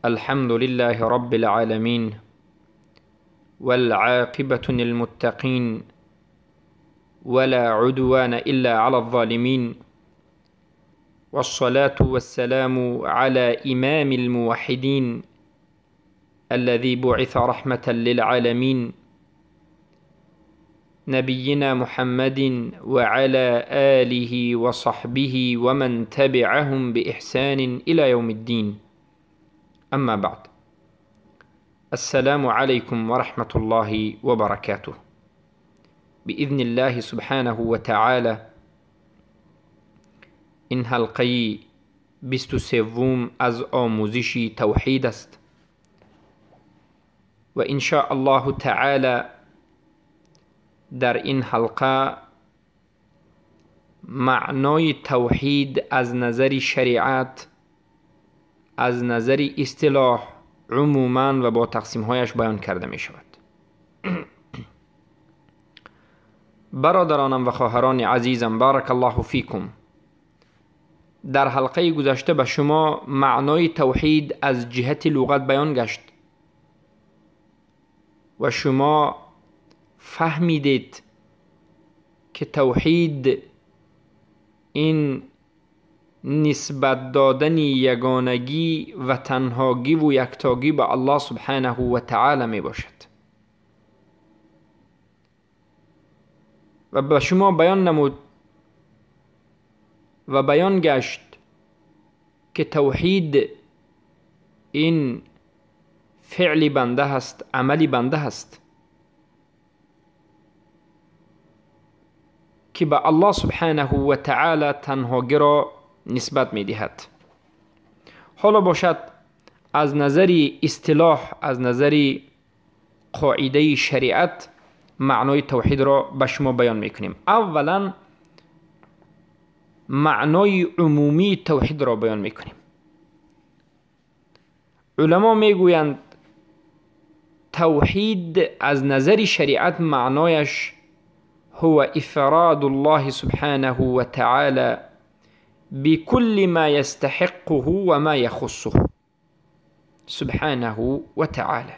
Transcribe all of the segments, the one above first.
الحمد لله رب العالمين، والعاقبة للمتقين، ولا عدوان إلا على الظالمين، والصلاة والسلام على إمام الموحدين الذي بعث رحمة للعالمين، نبينا محمد وعلى آله وصحبه ومن تبعهم بإحسان إلى يوم الدين. أما بعد، السلام عليكم ورحمة الله وبركاته. بإذن الله سبحانه وتعالى این حلقه 23 از آموزش توحید است و إن شاء الله تعالی در این حلقه معنای توحید از نظر شریعت، از نظر اصطلاح عموما و با تقسیم هایش بیان کرده می شود. برادرانم و خواهران عزیزم، بارک الله فیکم، در حلقه گذشته به شما معنای توحید از جهت لغت بیان گشت و شما فهمیدید که توحید این نسبت دادن یگانگی و تنهاگی و یکتاگی به الله سبحانه و تعالی می باشد. و به شما بیان نمود و بیان گشت که توحید این فعل بنده هست، عمل بنده هست که به الله سبحانه و تعالی تنهاگی را نسبت می دهد. حالا باشد از نظر اصطلاح، از نظر قاعده شریعت معنای توحید را به شما بیان می کنیم. اولا معنای عمومی توحید را بیان می کنیم. علما می گویند توحید از نظر شریعت معنایش هو افراد الله سبحانه وتعالى بكل ما يستحقه وما يخصه سبحانه وتعالى.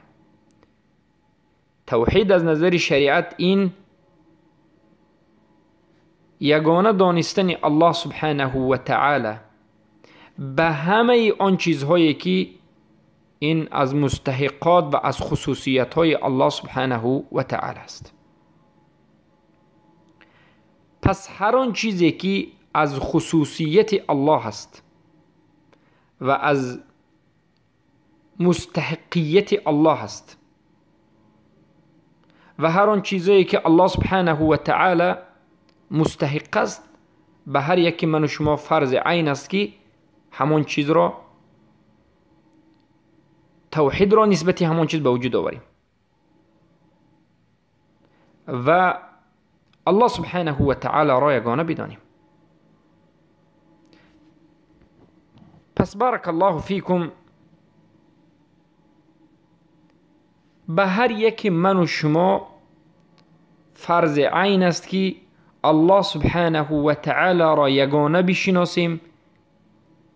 توحید از نظر شریعت این یگانه دانستن الله سبحانه و تعالی به همه آن چیزهایی که این از مستحقات و از خصوصیت های الله سبحانه و تعالی است. پس هر آن چیزی که از خصوصیت الله است و از مستحقیت الله است و هر آن چیزی که الله سبحانه و تعالی مستحق است، به هر یکی من و شما فرض عین است که همان چیز را، توحید را نسبت همان چیز به وجود آوریم و الله سبحانه و تعالی را یگانه بدانیم. پس بارک الله فیکم، به هر یک من و شما فرض عین است که الله سبحانه و تعالی را یگانه بشناسیم،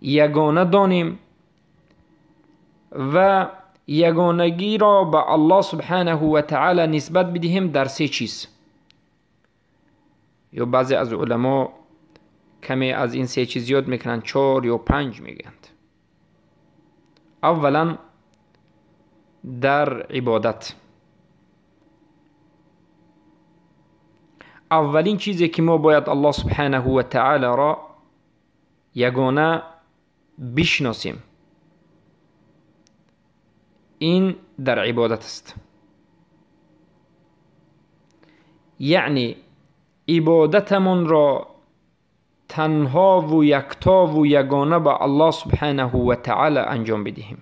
یگانه دانیم و یگانگی را به الله سبحانه و تعالی نسبت بدهیم در سه چیز. یا بعضی از علما کمی از این سه چیز یاد میکنند، 4 یا 5 میگند. اولا در عبادت، اولین چیزی که ما باید الله سبحانه و تعالی را یگانه بشناسیم این در عبادت است. یعنی عبادتمون را تنها و یکتا و یگانه به الله سبحانه و تعالی انجام بدهیم.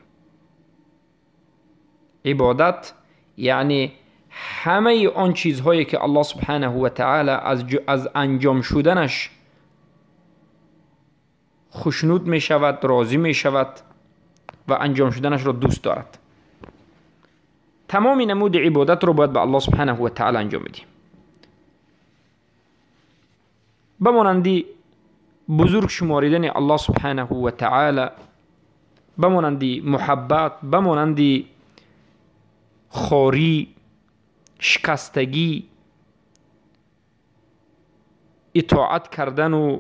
عبادت یعنی همه آن چیزهایی که الله سبحانه و تعالی از انجام شدنش خوشنود می شود، راضی می شود و انجام شدنش را دوست دارد. تمام نمود عبادت رو باید به الله سبحانه و تعالی انجام بدیم. به مانندی بزرگ شماریدن الله سبحانه و تعالی، به مانند محبت، به مانند خواری، شکستگی، اطاعت کردن و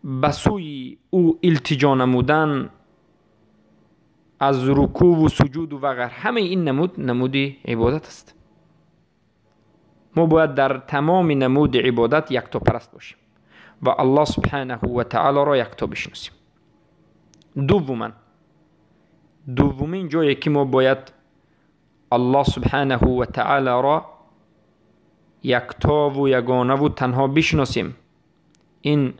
به سوی او التجا نمودن، از رکوع و سجود و غیر، همه این نمود نمود عبادت است. ما باید در تمام نمود عبادت یکتا پرست باشیم و الله سبحانه و تعالی را یکتا بشناسیم. دوما، دومین جایی که ما باید الله سبحانه و تعالی را یکتا و یگانه و تنها بشناسیم، این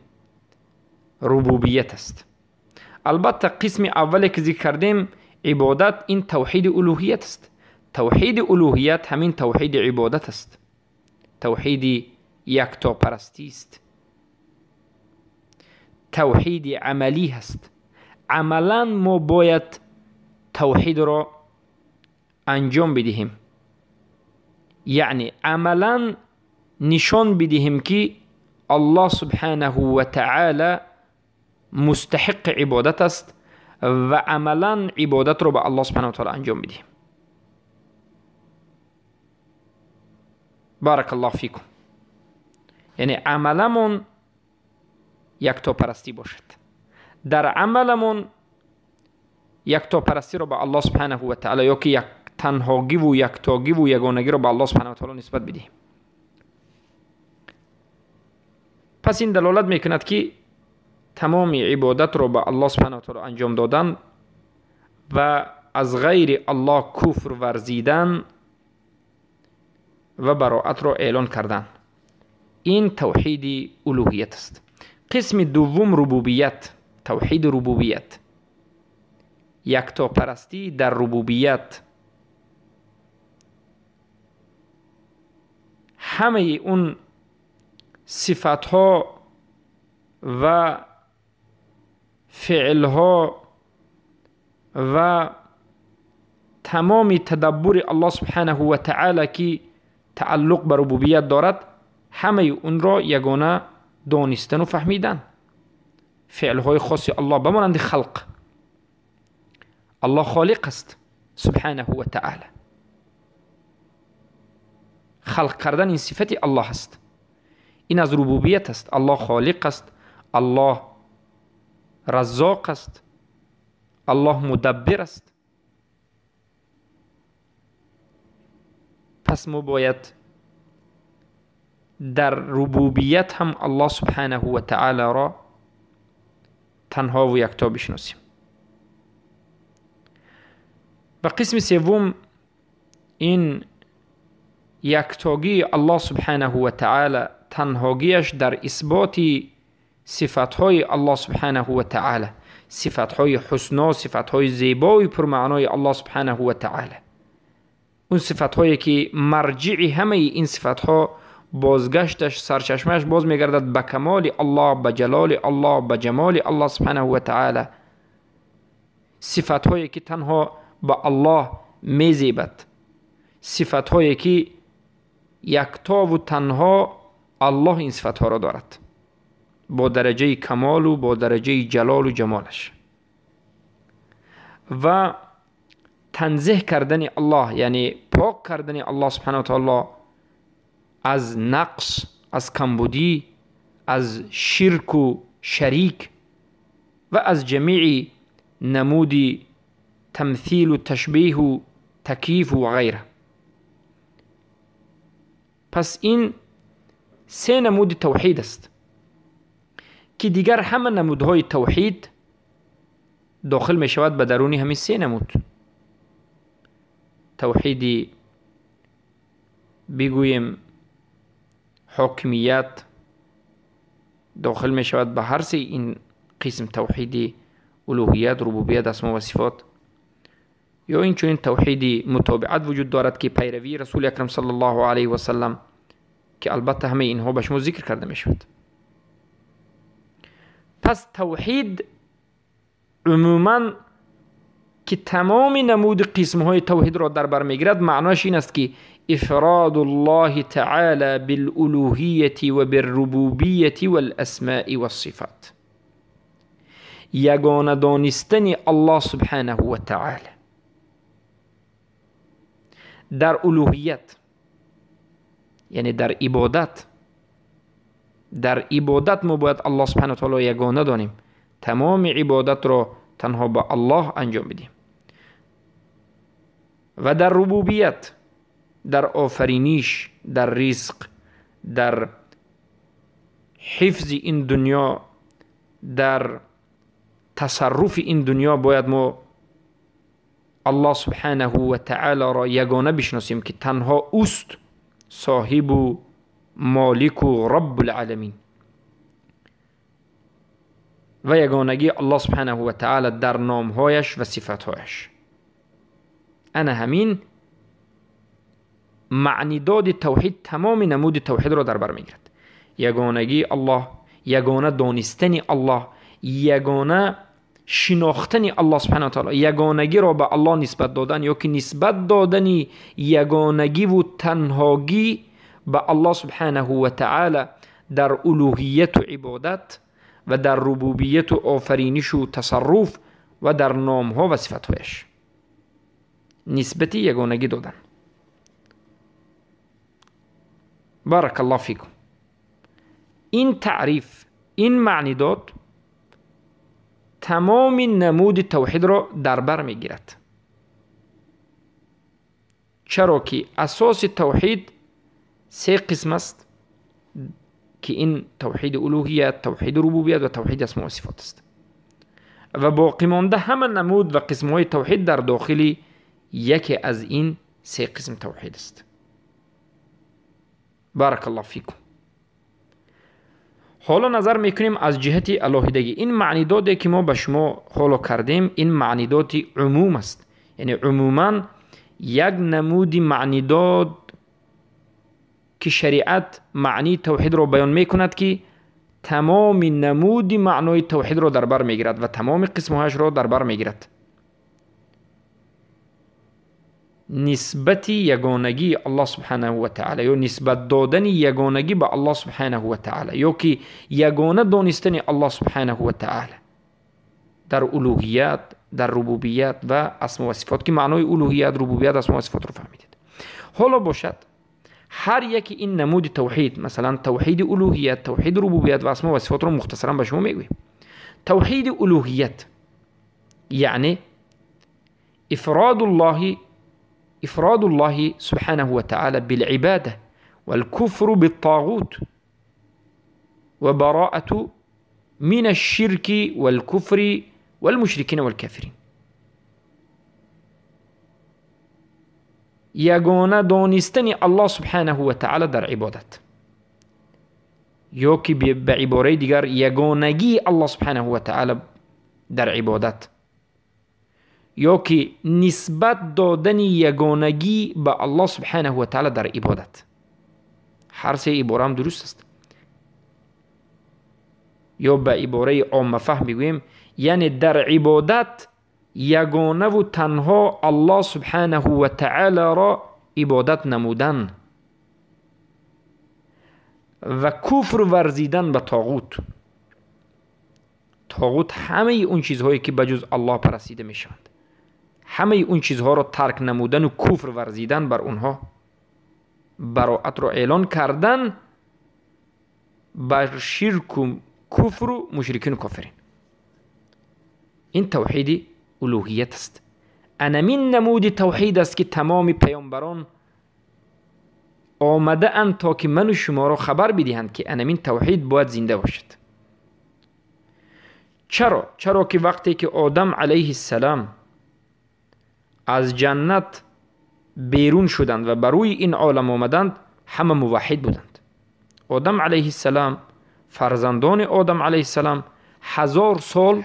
ربوبیت است. البته قسم اولی که ذکر کردیم عبادت، این توحید الوهیت است. توحید الوهیت همین توحید عبادت است، توحید یکتا پرستی است، توحید عملی هست. عملا ما باید توحید را انجام بدهیم، یعنی عملا نشان بدهیم که الله سبحانه و تعالی مستحق عبادت است و عملا عبادت را به الله سبحانه و تعالی انجام بدهیم. بارک الله فیکم. یعنی عملمون یکتا پرستی باشد، در عملمون یکتا پرستی را به الله سبحانه و تعالی، یا که یک تنهاگی و یکتاگی و یگانگی را به الله سبحانه و تعالی نسبت بدهیم. پس این دلالت میکند که تمام عبادت را به الله سبحانه و تعالی انجام دادن و از غیر الله کفر ورزیدن و براءت را اعلان کردن، این توحید الوهیت است. قسم دوم ربوبیت، توحید ربوبیت، یکتا پرستی در ربوبیت. همه اون صفتها و فعلها و تمام تدبر الله سبحانه و تعالی که تعلق به ربوبیت دارد، همه اون را یگانه دانستن و فهمیدن. فعلهای خاص الله بمانند خلق، الله خالق است سبحانه و تعالی، خلق کردن این صفت الله است، این از ربوبیت است. الله خالق است، الله رزاق است، الله مدبر است. پس ما باید در ربوبیت هم الله سبحانه و تعالی را تنها و یکتا بشناسیم. و قسم سوم این یکتاگی الله سبحانه و تعالی، تنهاگیش در اثبات صفتهای الله سبحانه و تعالی، صفتهای حسنا، صفتهای زیبای پرمعنای الله سبحانه و تعالی، اون صفتهایی که مرجع همه این صفتها بازگشتش، سرچشمش باز میگردد به کمال الله، به جلال الله، به جمال الله سبحانه و تعالی، صفتهایی که تنها به الله میزیبد، صفتهایی که یکتا و تنها الله این صفتها را دارد با درجه کمال و با درجه جلال و جمالش. و تنزیه کردن الله، یعنی پاک کردن الله سبحانه و تعالی از نقص، از کمبودی، از شرک و شریک و از جمیع نمود تمثیل و تشبیه و تکییف و غیره. پس این سه نمود توحید است که دیگر همه نمودهای توحید داخل می شود به درونی همین سه نمود توحید، بگوییم حاکمیت داخل می شود به هر سه این قسم توحید الوهیت، ربوبیت، اسما و صفات، یا این چنین توحید متابعت وجود دارد که پیروی رسول اکرم صلی الله علیه و سلم، که البته همه اینها به شما ذکر کرده می شود. پس توحید عموما که تمام نمود قسم های توحید را در بر میگیرد، معناش این است که افراد الله تعالی بالالوهیة و بالربوبیة والاسماء والصفات، ягона донистани Аллоҳ субҳанаҳу ва таъала дар улуҳият, яъне дар ибодат. Дар ибодат мо бояд Аллоҳ субҳанаҳу ва таъала ягона донем, тамоми ибодатро танҳо ба Аллоҳ анҷом бидиҳем. Ва дар рубубият, дар офариниш, дар ризқ, дар ҳифзи ин дунё, дар тасарруфи ин дунё бояд мо Аллоҳ субҳанаҳу ва таъаларо ягона бишносем, ки танҳо ӯст соҳибу молику Раббул-оламин. Ва ягонагии Аллоҳ субҳанаҳу ва таъала дар номҳояш ва сифатҳояш. Ана ҳамин маънидоди тавҳид тамоми намуди тавҳидро дар бар мегирад. Ягонагии Аллоҳ, ягона донистани Аллоҳ, ягона шинохтани Аллоҳ субҳанаҳу ва таъала, ягонагиро ба Аллоҳ нисбат додан ё ки нисбат додани ягонагиву танҳогӣ ба Аллоҳ субҳанаҳу ва таъала дар улуҳияту ибодат ва дар рубубияту офаринишу тасарруф ва дар номҳо ва сифатҳояш нисбати ягонагӣ додан. Баракаллоҳу фикум. Ин таъриф, ин маънидод тамоми намуди тавҳидро дар бар мегирад. Чаро ки асоси тавҳид се қисм аст, ки ин тавҳиди улуҳият, тавҳиди рубубият ва тавҳиди асмо ва сифот аст. Ва боқӣ монда ҳама намуд ва қисмҳои тавҳид дар дохили яке аз ин се қисм тавҳид аст. Баракаллоҳу фикум. Ҳоло назар мекунем аз ҷиҳати алоҳидагӣ. Ин маънидоде ки мо ба шумо ҳоло кардем, ин маънидоди умум аст. Яъне умуман як намуди маънидод ки шариат маънии тавҳидро баён мекунад, ки тамоми намуди маънои тавҳидро дар бар мегирад ва тамоми қисмҳояшро дар бар мегирад. Нисбати ягонагии Аллоҳ субҳанаҳу ва таъала ё нисбат додани ягонагӣ ба Аллоҳ субҳанаҳу ва таъала ё ки ягона донистани Аллоҳ субҳанаҳу ва таъала дар улуҳият, дар рубубият ва асмо ва сифот, ки маънои улуҳият, рубубият, асмо ва сифотро фаҳмидед. Ҳоло бошад ҳар яке ин намуди тавҳид, масалан тавҳиди улуҳият, тавҳиди рубубият ва асмо ва сифотро мухтасаран ба шумо мегӯем. Тавҳиди улуҳият яъне إفراد الله سبحانه وتعالى بالعبادة والكفر بالطاغوت وبراءة من الشرك والكفر والمشركين والكافرين. یگانه دانستن الله سبحانه و تعالی در عبادت، یا که به عباره دیگر یگانگی الله سبحانه و تعالی در عبادت، یا که نسبت دادن یگانگی به الله سبحانه و تعالی در عبادت. هر سه عباره هم درست است. یا به عباره عامه فهم بگوییم، یعنی در عبادت یگانه و تنها الله سبحانه و تعالی را عبادت نمودن و کفر ورزیدن به طاغوت. طاغوت همه اون چیزهایی که بجز الله پرستیده میشوند، همه اون چیزها را ترک نمودن و کفر ورزیدن بر اونها، براعت را اعلان کردن بر شرک و کفر و مشرکین و کافرین. این توحید الوهیت است. انمین نمود توحید است که تمام پیامبران آمده اند تا که من و شما را خبر بدهند که انمین توحید باید زنده باشد. چرا؟ چرا که وقتی که آدم علیه السلام از جنت بیرون شدند و بر روی این عالم آمدند، همه موحد بودند. آدم علیه السلام، فرزندان آدم علیه السلام 1000 سال،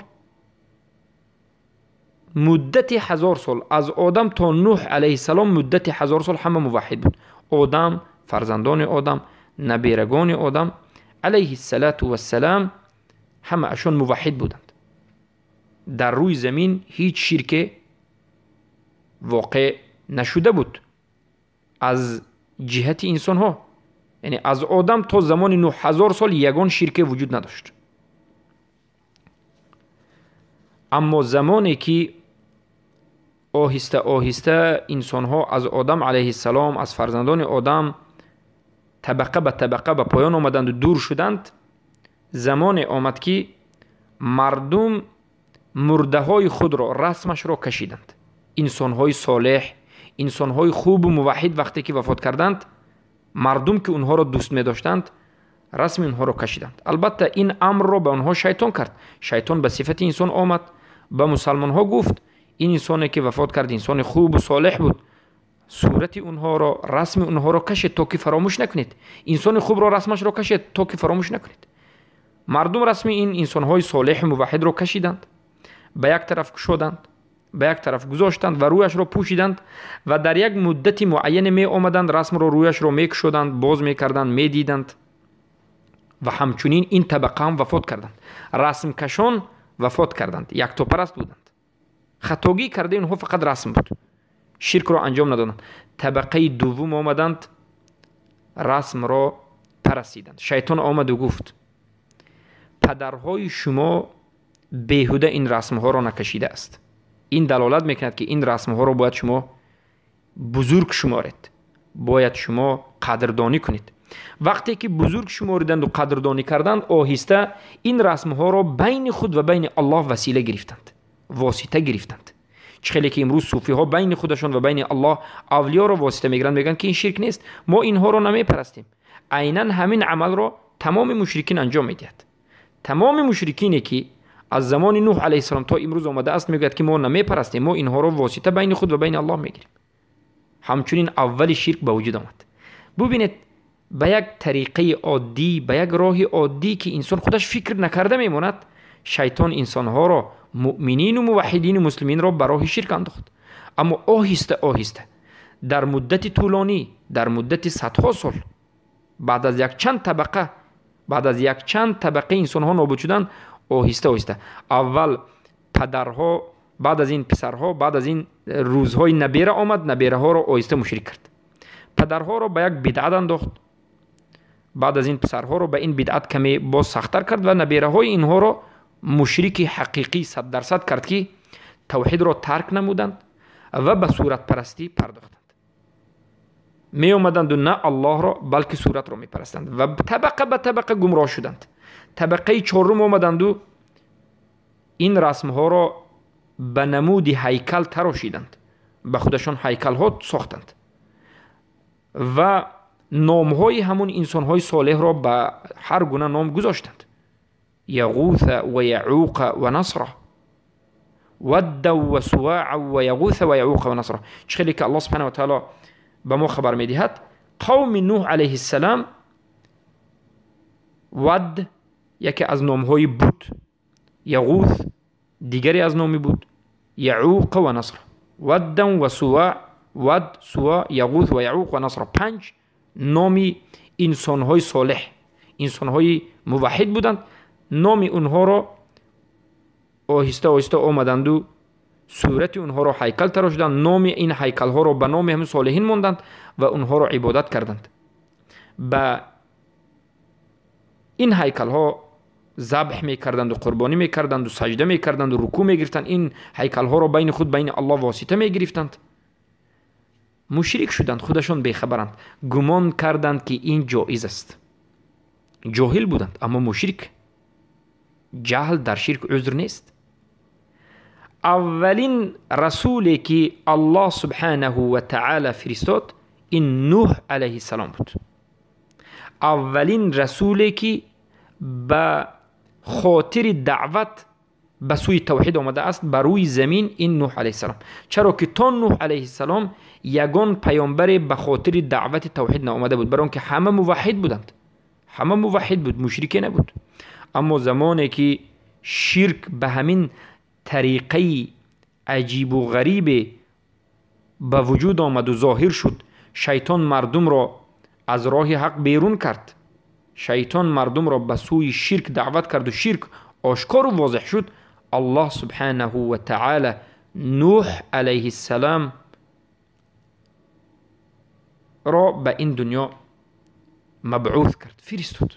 مدت 1000 سال از آدم تا نوح علیه السلام، مدت 1000 سال همه موحد بود. آدم، فرزندان آدم، نبیرگان آدم علیه الصلاة والسلام همه اشون موحد بودند. در روی زمین هیچ شرک واقع نشده بود از جهت انسان ها. یعنی از آدم تا زمان 9000 سال یگان شرک وجود نداشت. Аммо замоне ки оҳиста оҳиста инсонҳо аз Одам алайҳиссалом, аз фарзандони Одам табақа ба табақа ба поён омаданду дур шуданд, замоне омад ки мардум мурдаҳои худро расмашро кашиданд. Инсонҳои солеҳ, инсонҳои хубу муваҳҳид вақте ки вафот карданд, мардум ки онҳоро дӯст медоштанд, расми онҳоро кашиданд. Албатта ин амрро ба онҳо шайтон кард. Шайтон ба сифати инсон омад, ба мусалмонҳо гуфт ин инсоне ки вафот кард инсони хубу солеҳ буд, сурати онҳоро, расми онҳоро кашед то ки фаромӯш накунед. Инсони хубро расмашро кашед то ки фаромӯш накунед. Мардум расми ин инсонҳои солеҳу муваҳҳидро кашиданд, ба як тараф кушоданд, ба як тараф гузоштанд ва рӯяшро пӯшиданд ва дар як муддати муайяне меомаданд, расмро рӯяшро мекушоданд, боз мекарданд, медиданд ва ҳамчунин ин табақа ҳам вафот карданд. Расмкашон вафот карданд, яктопараст буданд. Хатогӣ кардаи онҳо фақат расм буд, ширкро анҷом надоданд. Табақаи дуввум омаданд, расмро парастиданд. Шайтон омаду гуфт падарҳои шумо беҳуда ин расмҳоро накашидааст. Ин далолат мекунад ки ин расмҳоро бояд шумо бузург шуморед, бояд шумо қадрдонӣ кунед. Вақте ки бузург шумориданду қадрдонӣ карданд, оҳиста ин расмҳоро байни худ ва байни Аллоҳ васила гирифтанд, восита гирифтанд. Чӣ хеле ки имрӯз суфиҳо байни худашон ва байни Аллоҳ авлиёро восита мегиранд, мегӯянд ки ин ширк нест, мо инҳоро намепарастем. Айнан ҳамин амалро тамоми мушрикин анҷом медиҳад. Тамоми мушрикине ки аз замони Нуҳ алайҳиссалом то имрӯз омадааст, мегӯяд ки мо намепарастем, мо инҳоро восита байни худ ва байни Аллоҳ мегирем. Ҳамчунин аввали ширк ба вуҷуд омад. Бубинед, ба як тариқаи оддӣ, ба як роҳи оддӣ ки инсон худаш фикр накарда мемонад, шайтон инсонҳоро, муъминину муваҳҳидину муслиминро ба роҳи ширк андохт. Аммо оҳиста оҳиста дар муддати тӯлонӣ, дар муддати садҳо сол, баъд аз якчанд табақа, баъд аз якчанд табақаи инсонҳо нобуд шуданд, оҳиста оҳиста аввал падарҳо, баъд аз ин писарҳо, баъд аз ин рӯзҳои набера омад, набераҳоро оҳиста мушрик кард. Падарҳоро ба як бидъат андохт, баъд аз ин писарҳоро ба ин бидъат каме боз сахттар кард ва набераҳои инҳоро мушрики ҳақиқӣ 100% кард ки тавҳидро тарк намуданд ва ба суратпарастӣ пардохтанд. Меомаданду на Аллоҳро, балки суратро мепарастанд ва табақа ба табақа гумроҳ шуданд. Табақаи чорум омаданду ин расмҳоро ба намуди ҳайкал тарошиданд, ба худашон ҳайкалҳо сохтанд ва номҳои ҳамун инсонҳои солеҳро ба ҳар гуна ном гузоштанд. Яғуса ва яъуқа ва насра, вадда ва суваа ва яғуса ва яъуқа ва насра. Чӣ хеле ки Аллоҳ субҳанаҳу ва таъоло ба мо хабар медиҳад, қавми Нуҳ алайҳиссалам вад яке аз номҳои буд, яғус дигаре аз номи буд, яъуқа ва насра, ваддан ва суваа, вад, сува, яғус ва яъуқ ва насра, панҷ номи инсонҳои солеҳ, инсонҳои муваҳҳид буданд. Номи онҳоро оҳиста оҳиста омаданду сурати онҳоро ҳайкал тарошиданд, номи ин ҳайкалҳоро ба номи ҳамин солеҳин монданд ва онҳоро ибодат карданд. Ба ин ҳайкалҳо забҳ мекарданду қурбонӣ мекарданду саҷда мекарданду рукӯъ мегирифтанд. Ин ҳайкалҳоро байни худ байни Аллоҳ восита мегирифтанд. Мушрик шуданд, худашон бехабаранд, гумон карданд ки ин ҷоиз аст. Ҷоҳил буданд, аммо мушрик. Ҷаҳл дар ширк узр нест. Аввалин расуле ки Аллоҳ субҳанаҳу ва таъала фиристод ин Нуҳ алайҳиссалом буд. Аввалин расуле ки ба хотири даъват ба сӯи тавҳид омадааст ба рӯи замин ин Нуҳ алайҳиссалом. Чаро ки то Нуҳ алайҳиссалом ягон паёмбаре ба хотири даъвати тавҳид наомада буд, барои он ки ҳама муваҳҳид буданд, ҳама муваҳҳид буд, мушрике набуд. Аммо замоне ки ширк ба ҳамин тариқаи аҷибу ғарибе ба вуҷуд омаду зоҳир шуд, шайтон мардумро аз роҳи ҳақ берун кард, шайтон мардумро ба сӯи ширк даъват карду ширк ошкору возеҳ шуд, Аллоҳ субҳанаҳу ва таъала Нуҳ алайҳиссалом ро ба ин дунё мабъус кард, фиристод.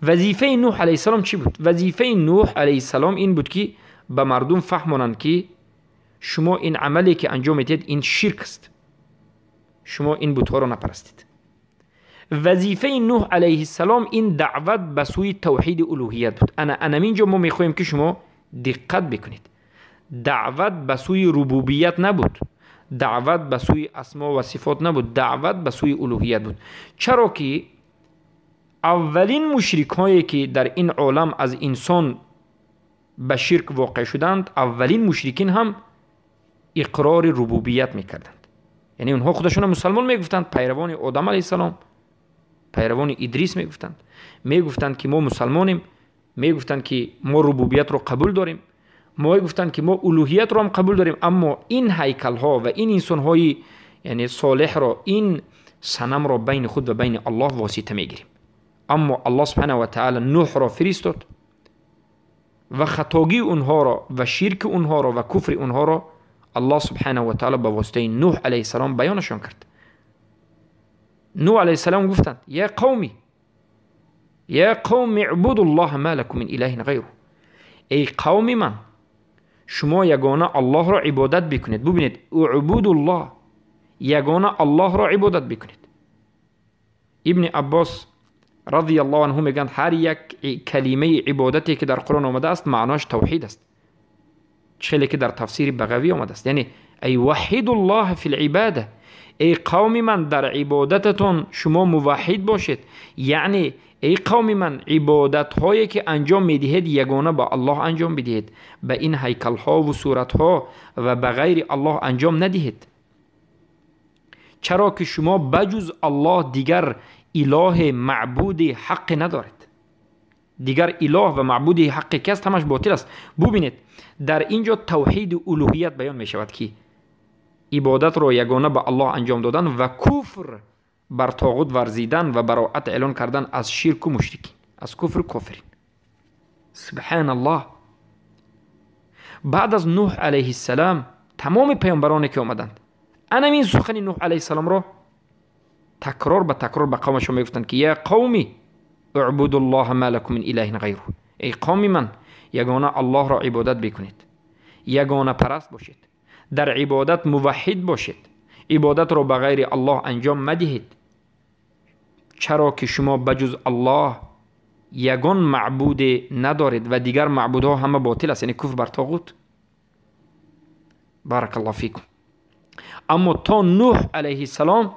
وظیفه نوح علیه السلام چی بود؟ وظیفه نوح علیه السلام این بود که به مردم فهمانند که شما این عملی که انجام میدید این شرک است، شما این بت‌ها را نپرستید. وظیفه نوح علیه السلام این دعوت به سوی توحید الوهیت بود. انا اینجا ما میخوایم که شما دقت بکنید. دعوت به سوی ربوبیت نبود، دعوت به سوی اسما و صفات نبود، دعوت به سوی الوهیت بود. چرا که اولین مشرک هایی که در این عالم از انسان به شرک واقع شدند، اولین مشرکین هم اقرار ربوبیت میکردند. یعنی اونها خودشون مسلمان میگفتند، پیروان آدم علیه السلام، پیروان ادریس میگفتند، میگفتند که ما مسلمانیم، میگفتند که ما ربوبیت رو قبول داریم، ما میگفتند که ما الوهیت رو هم قبول داریم، اما این هیکل ها و این انسان های یعنی صالح را، این صنم را بین خود و بین الله واسطه میگیریم. اما الله سبحانه و تعالی نوح را فرستاد و خطاگی اونها را و شرک اونها را و کفر اونها را الله سبحانه و تعالی به واسطه نوح علیه السلام بیانشان کرد. نوح علیه السلام گفتند یا قومی، یا قوم اعبدوا الله ما لكم من اله غیره، ای قوم من شما یگانه الله را عبادت بکنید. ببینید اعبدوا الله، یگانه الله را عبادت بکنید. ابن عباس رضی الله عنه میگن هر یک کلمه عبادتی که در قرآن آمده است معناش توحید است، چه که در تفسیر بغوی آمده است. یعنی ای وحید الله فی العباده، ای قوم من در عبادتتون شما موحد باشید. یعنی ای قوم من عبادت هایی که انجام میدهید یگانه با الله انجام بدهید، به این هیکل ها و صورت ها و به غیر الله انجام ندهید، چرا که شما بجز الله دیگر اله معبود حق ندارید. دیگر اله و معبود حق که است همش باطل است. ببینید در اینجا توحید الوهیت بیان می شود که عبادت را یگانه به الله انجام دادن و کفر بر طاغوت ورزیدن و براءت اعلان کردن از شرک و مشرکین، از کفر و کافرین. سبحان الله. بعد از نوح علیه السلام تمام پیامبرانی که آمدند این سخن نوح علیه السلام را تکرار به تکرار به قومشون میگفتند که یا قومی اعبدوا الله ما لكم من اله غیره، ای قوم من یگانه الله را عبادت بکنید، یگانه پرست باشید، در عبادت موحد باشید، عبادت را به غیر الله انجام مدهید، چرا که شما بجز الله یگان معبود ندارید و دیگر معبودها همه باطل است، یعنی کفر بر طاغوت. بارک الله فیکم. اما تا نوح علیه السلام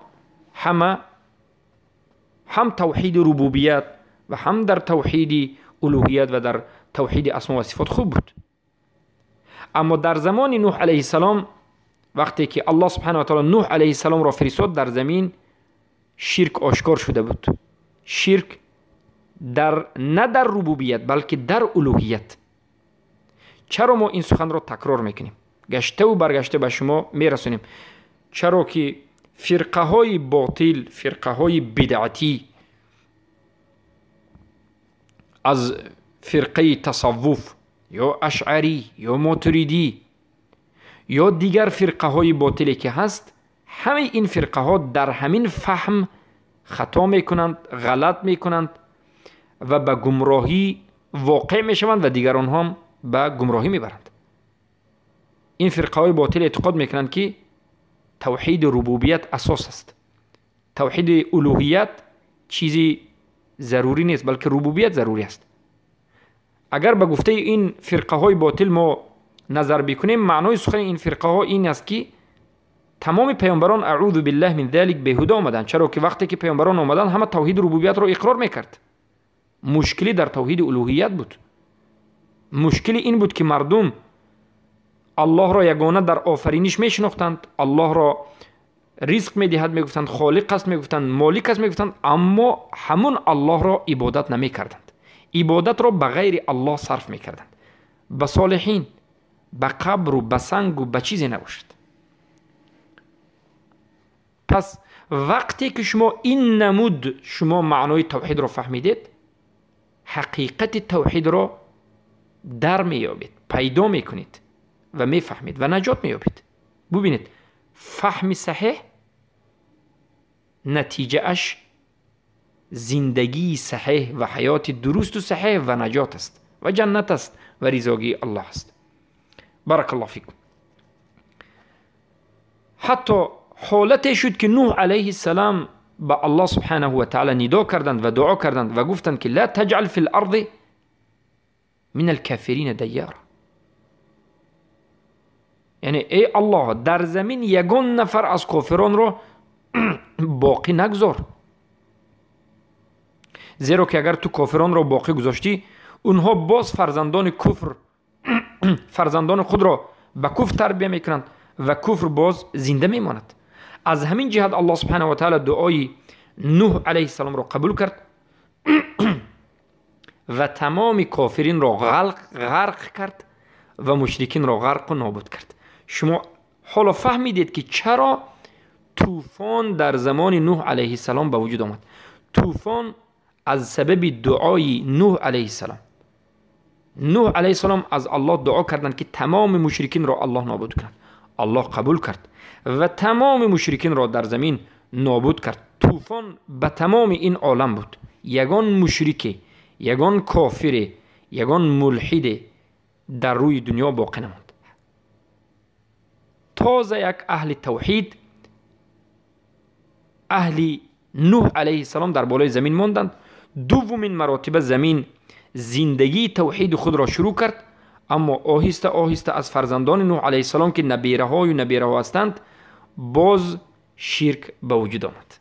همه هم توحید ربوبیت و هم در توحید الوهیت و در توحید اسما و صفات خوب بود. اما در زمان نوح علیه السلام وقتی که الله سبحانه و تعالی نوح علیه السلام را فرستاد در زمین شرک آشکار شده بود. شرک در نه در ربوبیت بلکه در الوهیت. چرا ما این سخن را تکرار میکنیم، گشته و برگشته به شما میرسونیم؟ چرا که فرقه های باطل، فرقه های بدعتی از فرقه تصوف یا اشعری یا ماتریدی یا دیگر فرقه های باطلی که هست، همه این فرقه ها در همین فهم خطا میکنند، غلط میکنند و به گمراهی واقع میشوند و دیگران هم به گمراهی میبرند. این فرقه های باطل اعتقاد میکنند که توحید ربوبیت اساس است، توحید الوهیت چیزی ضروری نیست بلکه ربوبیت ضروری است. اگر به گفته این فرقه های باطل ما نظر بکنیم، معنای سخن این فرقه ها این است که تمام پیامبران اعوذ بالله من ذلک بیهوده آمدند، چرا که وقتی که پیامبران آمدند همه توحید ربوبیت را اقرار میکرد. مشکلی در توحید الوهیت بود. مشکلی این بود که مردم الله را یگانه در آفرینش میشناختند، الله را رزق میدهد میگفتند، خالق است میگفتند، مالک است میگفتند، اما همون الله را عبادت نمیکردند. عبادت را به غیر الله صرف میکردند، به صالحین، به قبر و به سنگ و به چیزی نباشد. پس وقتی که شما این نمود شما معنای توحید را فهمیدید، حقیقت توحید را در میابید، پیدا میکنید و میفهمید و نجات میابید. ببینید فهم صحیح نتیجه اش زندگی صحیح و حیات درست و صحیح و نجات است و جنت است و رضاگی الله است. بارک الله فیکم. حتی حالتی شد که نوح علیه السلام به الله سبحانه و تعالی ندا کردند و دعا کردند و گفتند که لا تجعل فی الارض من الکافرین دیارا، یعنی ای الله در زمین یگان نفر از کافران را باقی نگذار، زیرا که اگر تو کافران را باقی گذاشتی اونها باز فرزندان کفر فرزندان خود را به کفر تربیه میکنند و کفر باز زنده میماند. از همین جهت الله سبحانه و تعالی دعای نوح علیه السلام را قبول کرد و تمام کافرین را غرق کرد و مشرکین را غرق و نابود کرد. شما حالا فهمیدید که چرا طوفان در زمان نوح علیه السلام به وجود آمد. طوفان از سبب دعای نوح علیه السلام. نوح علیه السلام از الله دعا کردند که تمام مشرکین را الله نابود کند. الله قبول کرد و تمام مشرکین را در زمین نابود کرد. طوفان به تمام این عالم بود. یگان مشرک، یگان کافر، یگان ملحد در روی دنیا باقی نماند. تازه یک اهل توحید، اهل نوح علیه السلام در بالای زمین ماندند. دومین مراتب زمین زندگی توحید خود را شروع کرد، اما آهسته آهسته از فرزندان نوح علیه السلام که نبیره های و نبیره ها هستند باز شرک به وجود آمد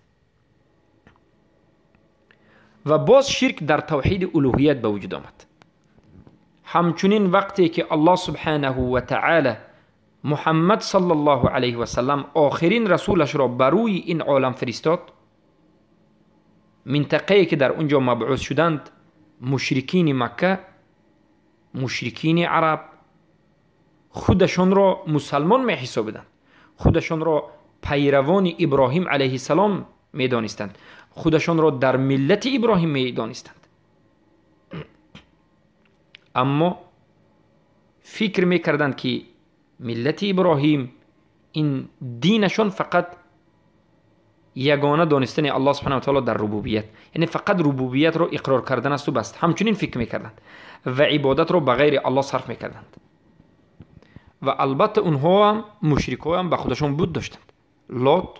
و باز شرک در توحید الوهیت به وجود آمد. همچنین وقتی که الله سبحانه و تعالی محمد صلی الله علیه و سلم آخرین رسولش را بر روی این عالم فرستاد، منطقه‌ای که در اونجا مبعوث شدند مشرکین مکه، مشرکین عرب خودشان را مسلمان می حسابیدند، خودشان را پیروان ابراهیم علیه السلام می دانستند، خودشان را در ملت ابراهیم می دانستند. اما فکر می کردند که ملت ابراهیم این دینشان فقط یگانه دانستن الله سبحانه و تعالی در ربوبیت، یعنی فقط ربوبیت را اقرار کردن است و بس. همچنین فکر میکردند و عبادت را به غیر الله صرف میکردند و البته اونها هم مشرک ها هم به خودشان بود داشتند. لات،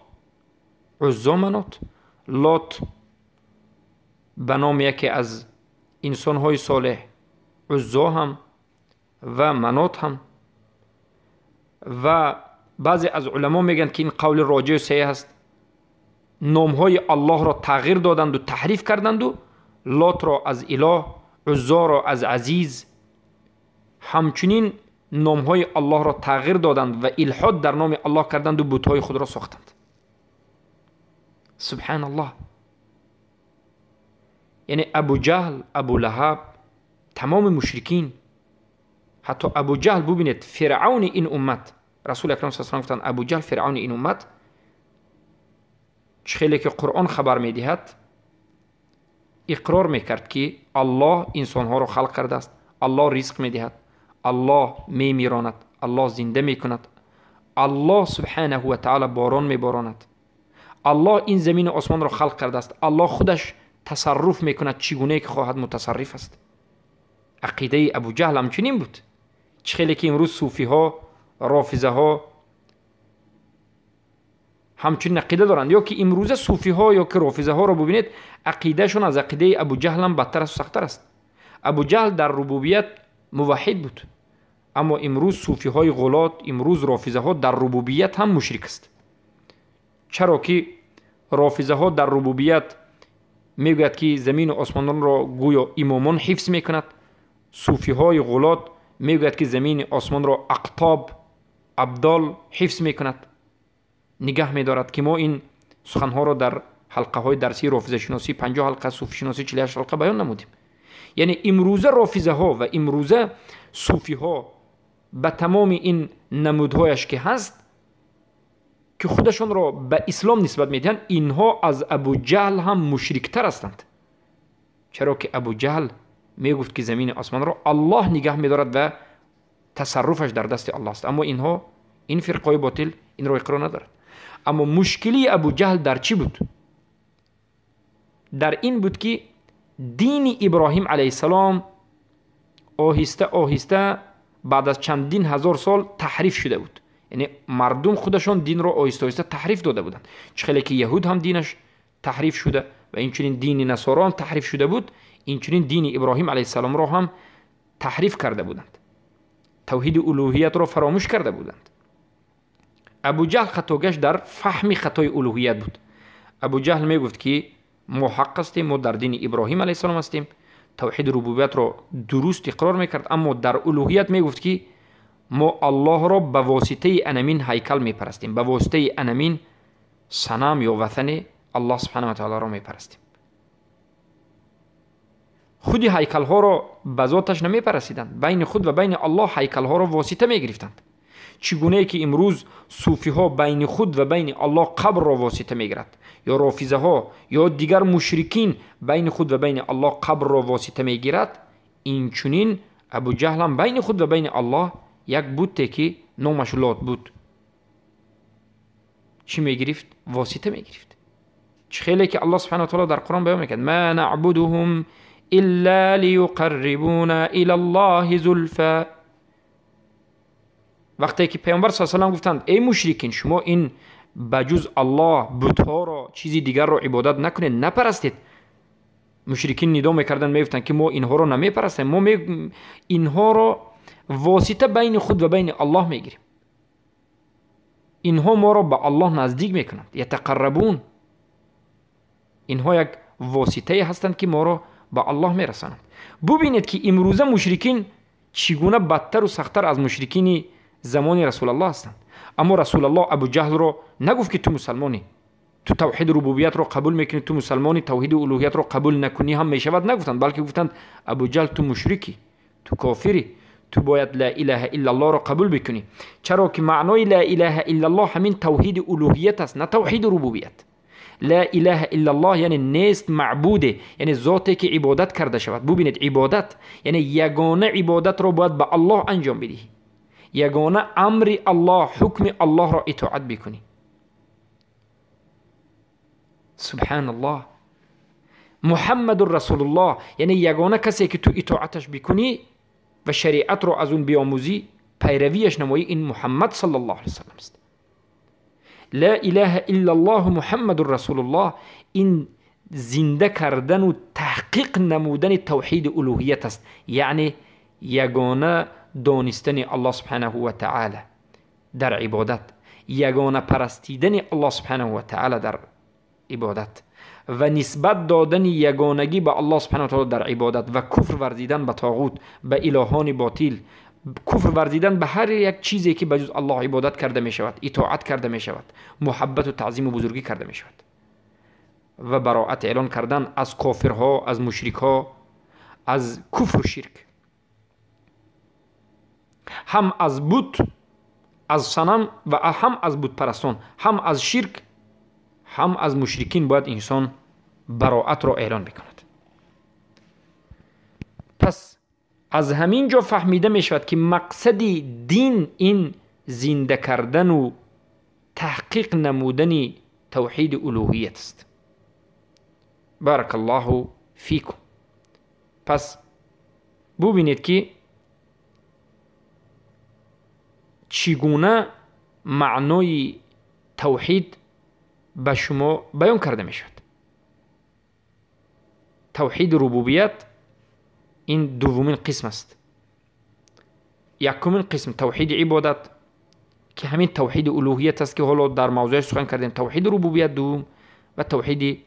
عزا، منات. لات به نام یکی از انسانهای صالح، عزا هم و منات هم. و بعضی از علما میگن که این قول راجع و صحیح است، نامهای الله را تغییر دادند و تحریف کردند و لات را از اله، عزا را از عزیز، همچنین نامهای الله را تغییر دادند و الحاد در نام الله کردند و بتهای خود را ساختند. سبحان الله. یعنی ابو جهل، ابو لهب، تمام مشرکین، حتی ابو جهل ببینید فرعون این امت، رسول اکرم صلی الله علیه و گفتند ابو جهل فرعون این امت، خیلی که قرآن خبر میدهد اقرار میکرد که الله انسانها را خلق کرده است، الله رزق میدهد، الله میمیراند، الله زنده میکند، الله سبحانه و تعالی باران میباراند، الله این زمین و آسمان را خلق کرده است، الله خودش تصرف میکند چگونه که خواهد متصرف است. عقیده ابو جهل همچنین بود. خیلی که امروز صوفی ها، رافضه ها همچنین عقیده دارند، یا که امروزه صوفی ها یا که رافضه ها را ببینید عقیدهشون از عقیده ابو جهل هم بدتر است و سخت‌تر است. ابو جهل در ربوبیت موحد بود، اما امروز صوفی های غلات، امروز رافضه ها در ربوبیت هم مشرک است. چرا که رافضه ها در ربوبیت میگوید که زمین و آسمان را گویا امامان حفظ میکند، صوفی های غلات میگوید که زمین آسمان را اقطاب، ابدال حفظ میکند، نگه می‌دارد. که ما این سخنها را در حلقه های درسی رافضه شناسی 50 حلقه، صوفی شناسی 48 حلقه بیان نمودیم. یعنی امروزه رافضه ها و امروزه صوفی ها به تمام این نمودهایش که هست که خودشان را به اسلام نسبت میدهند، اینها از ابو جهل هم مشرکتر هستند. چرا که ابو جهل میگفت که زمین آسمان را الله نگه می‌دارد و تصرفش در دست الله است، اما اینها، این فرقه باطل این را اقرار ندارد. اما مشکلی ابو جهل در چی بود؟ дар ин буд, ки дини Иброҳим алайҳиссалом оҳиста оҳиста баъд аз чандин ҳазор сол таҳриф шуда буд. Яъне мардум худашон динро оҳиста оҳиста таҳриф дода буданд. Чӣ хеле ки яҳуд ҳам динаш таҳриф шуда ва инчунин дини насоро ҳам таҳриф шуда буд, инчунин дини Иброҳим алайҳиссаломро ҳам таҳриф карда буданд, тавҳиди улӯҳиятро фаромӯш карда буданд. Абуҷаҳл хатогаш дар фаҳми хатои улӯҳият буд. Абуҷаҳл мегуфт, ки мо ҳақ ҳастем, мо дар дини Иброҳим алайҳиссалом ҳастем, тавҳиди рубубиятро дуруст иқрор мекард, аммо дар улӯҳият мегуфт, ки мо Аллоҳро ба воситаи анамин ҳайкал мепарастем, ба воситаи анамин санам ё ватане Аллоҳ субҳанаҳу ва таолоро мепарастем. Худи ҳайкалҳоро ба зоташ намепарастиданд, байни худ ва байни Аллоҳ ҳайкалҳоро восита мегирифтанд. Чӣ гунае ки имрӯз суфиҳо байни худ ва байни Аллоҳ қабрро восита мегирад, ё рофизаҳо ё дигар мушрикин байни худ ва байни Аллоҳ қабрро восита мегирад, инчунин Абуҷаҳл ҳам байни худ ва байни Аллоҳ як бутте, ки номаш Лот буд, чӣ мегирифт? Восита мегирифт. Чӣ хеле ки Аллоҳ субҳанаҳу ва таоло дар Қуръон баён мекард: ма наъбудуҳум илла лиюқаррибуна ила Аллоҳи зулфа. Вақте ки Паёмбар с.а.в. гуфтанд: эй мушрикин, шумо ин ба ҷуз Аллоҳ бутҳоро, чизи дигарро ибодат накунед, напарастед, мушрикин нидо мекарданд, мегуфтанд, ки мо инҳоро намепарастем, мо инҳоро восита байни худ ва байни Аллоҳ мегирем, инҳо моро ба Аллоҳ наздик мекунанд, ятақаррабун, инҳо як воситае ҳастанд, ки моро ба Аллоҳ мерасонанд. Бубинед, ки имрӯза мушрикин чӣ гуна бадтару сахттар аз мушрикини замони Расулаллоҳ ҳастанд. Аммо Расулаллоҳ Абуҷаҳлро нагуфт, ки ту мусалмонӣ, ту тавҳиди рубубиятро қабул мекунӣ, ту мусалмонӣ, тавҳиди улӯҳиятро қабул накунӣ ҳам мешавад, нагуфтанд, балки гуфтанд: Абуҷаҳл, ту мушрикӣ, ту кофирӣ, ту бояд ла илаҳа иллаллоҳро қабул бикунӣ. Чаро ки маънои ла илаҳа иллаллоҳ ҳамин тавҳиди улӯҳият аст, на тавҳиди рубубият. Ла илаҳа иллаллоҳ яъне нест маъбуде, яъне зоте, ки ибодат карда шавад. Бубинед, ибодат яъне ягона ибодатро бояд ба Аллоҳ анҷом бидиҳӣ, ягона амри Аллоҳ, ҳукми Аллоҳро итоат бикунӣ. Субҳаналлоҳ. Муҳаммадур Расулуллоҳ яъне ягона касе, ки ту итоаташ бикунӣ ва шариатро аз он биомӯзӣ, пайравияш намоӣ, ин Муҳаммад саллаллоҳу алайҳи васаллам аст. Ла илаҳа иллаллоҳу Муҳаммадур Расулуллоҳ ин зинда кардану таҳқиқ намудани тавҳиди улӯҳият аст, яъне ягона донистани Аллоҳ субҳанаҳу ва таъала дар ибодат, ягона парастидани Аллоҳ субҳанаҳу ва таъала дар ибодат ва нисбат додани ягонагӣ ба Аллоҳ субҳанаҳу ва таъала дар ибодат ва куфр варзидан ба тоғут, ба илоҳони ботил, куфр варзидан ба ҳар як чизе, ки ба ҷуз Аллоҳ ибодат карда мешавад, итоат карда мешавад, муҳаббату таъзиму бузургӣ карда мешавад ва бароат эълон кардан аз кофирҳо, аз мушрикҳо, аз куфру ширк, ҳам аз бут, аз санам ва ҳам аз бутпарастон, ҳам аз ширк, ҳам аз мушрикин бояд инсон бароатро эълон бикунад. Пас аз ҳамин ҷо фаҳмида мешавад, ки мақсади дин ин зинда кардану таҳқиқ намудани тавҳиди улӯҳият аст. Баракаллоҳу фикум. Пас бубинед, ки чӣ гуна маънои тавҳид ба шумо баён карда мешавад. Тавҳиди рубубият ин дуввумин қисм аст. Якумин қисм тавҳиди ибодат, ки ҳамин тавҳиди улӯҳият аст, ки ҳоло дар мавзӯяш сухан кардем, тавҳиди рубубият дуввум ва тавҳиди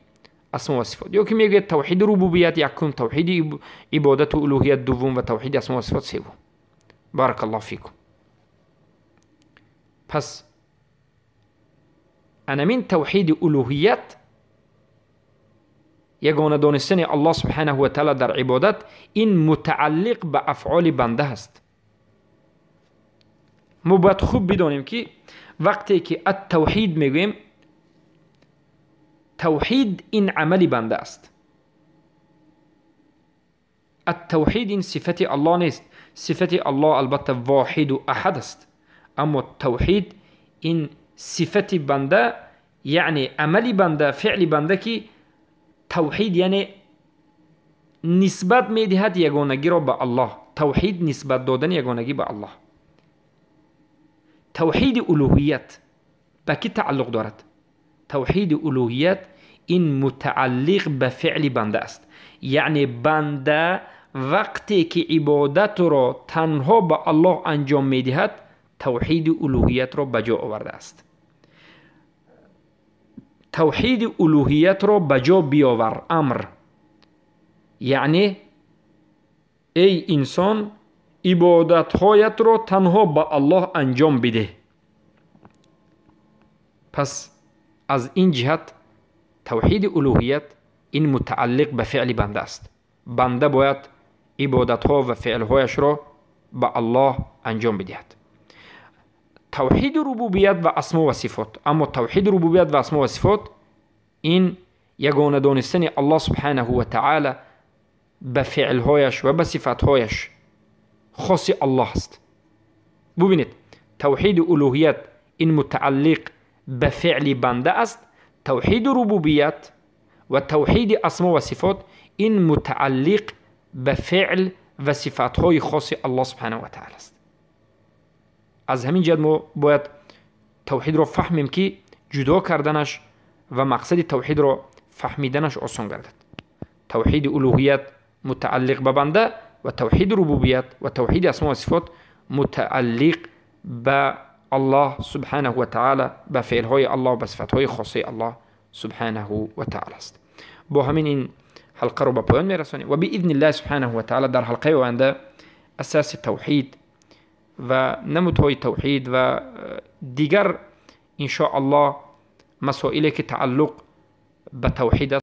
асмо ва сифот, ё ки мегӯяд тавҳиди рубубият якум, тавҳиди ибодату улӯҳият дуввум ва тавҳиди асмо ва сифот севум. Баракаллоҳу фикум. Пас анамин тавҳиди улӯҳият, ягона донистани Аллоҳ субҳанаҳу ва таъала дар ибодат, ин мутааллиқ ба афъоли банда аст. Мо бояд хуб бидонем, ки вақте ки ат-тавҳид мегӯем, тавҳид ин амали банда аст. Ат-тавҳид ин сифати Аллоҳ нест. Сифати Аллоҳ албатта воҳиду аҳад аст, аммо тавҳид ин сифати банда, яъне амали банда, феъли банда, ки Тавҳид яъне нисбат медиҳад ягонагиро ба Аллоҳ. Тавҳид нисбат додани ягонагӣ ба Аллоҳ. Тавҳиди улуҳият ба кӣ тааллуқ дорад? Тавҳиди улуҳият ин мутааллиқ ба феъли банда аст. Яъне банда вақте ки ибодатро танҳо ба Аллоҳ анҷом медиҳад, тавҳиди улуҳиятро ба ҷо овардааст. Тавҳиди улуҳиятро ба ҷо биёвар амр. Яъне эй инсон, ибодатҳоятро танҳо ба Аллоҳ анҷом бидеҳ. Пас аз ин ҷиҳат тавҳиди улуҳият ин мутааллиқ ба феъли банда аст. Банда бояд ибодатҳо ва феълҳояшро ба Аллоҳ анҷом бидиҳад. Тавҳиди рубубият ва асмо ва сифот. Аммо тавҳиди рубубият ва асмо ва сифот ин ягона донистани Аллоҳ субҳанаҳу ва таъала ба феълҳояш ва ба сифатҳояш хоси Аллоҳ аст. Бубинед, тавҳиди улуҳият ин мутааллиқ ба феъли банда аст. Тавҳиди рубубият ва тавҳиди асмо ва сифот ин мутааллиқ ба феъл ва сифатҳои хоси Аллоҳ субҳанаҳу ва таъала аст. Аз ҳамин ҷиҳат мо бояд тавҳидро фаҳмем, ки ҷудо карданаш ва мақсади тавҳидро фаҳмиданаш осон гардад. Тавҳиди улуҳият мутааллиқ ба банда ва тавҳиди рубубият ва тавҳиди асмо ва сифот мутааллиқ ба Аллоҳ субҳанаҳу ва таъала, ба феълҳои Аллоҳ, ба сифатҳои хосаи Аллоҳ субҳанаҳу ва таъала аст. Бо ҳамин ин ҳалқаро ба поён мерасонем ва биизни субҳанаҳу ва таъала дар ҳалқаи оянда асаси тавҳид ва намудҳои тавҳид ва дигар иншоаллоҳ масоиле ки тааллуқ ба тавҳид аст.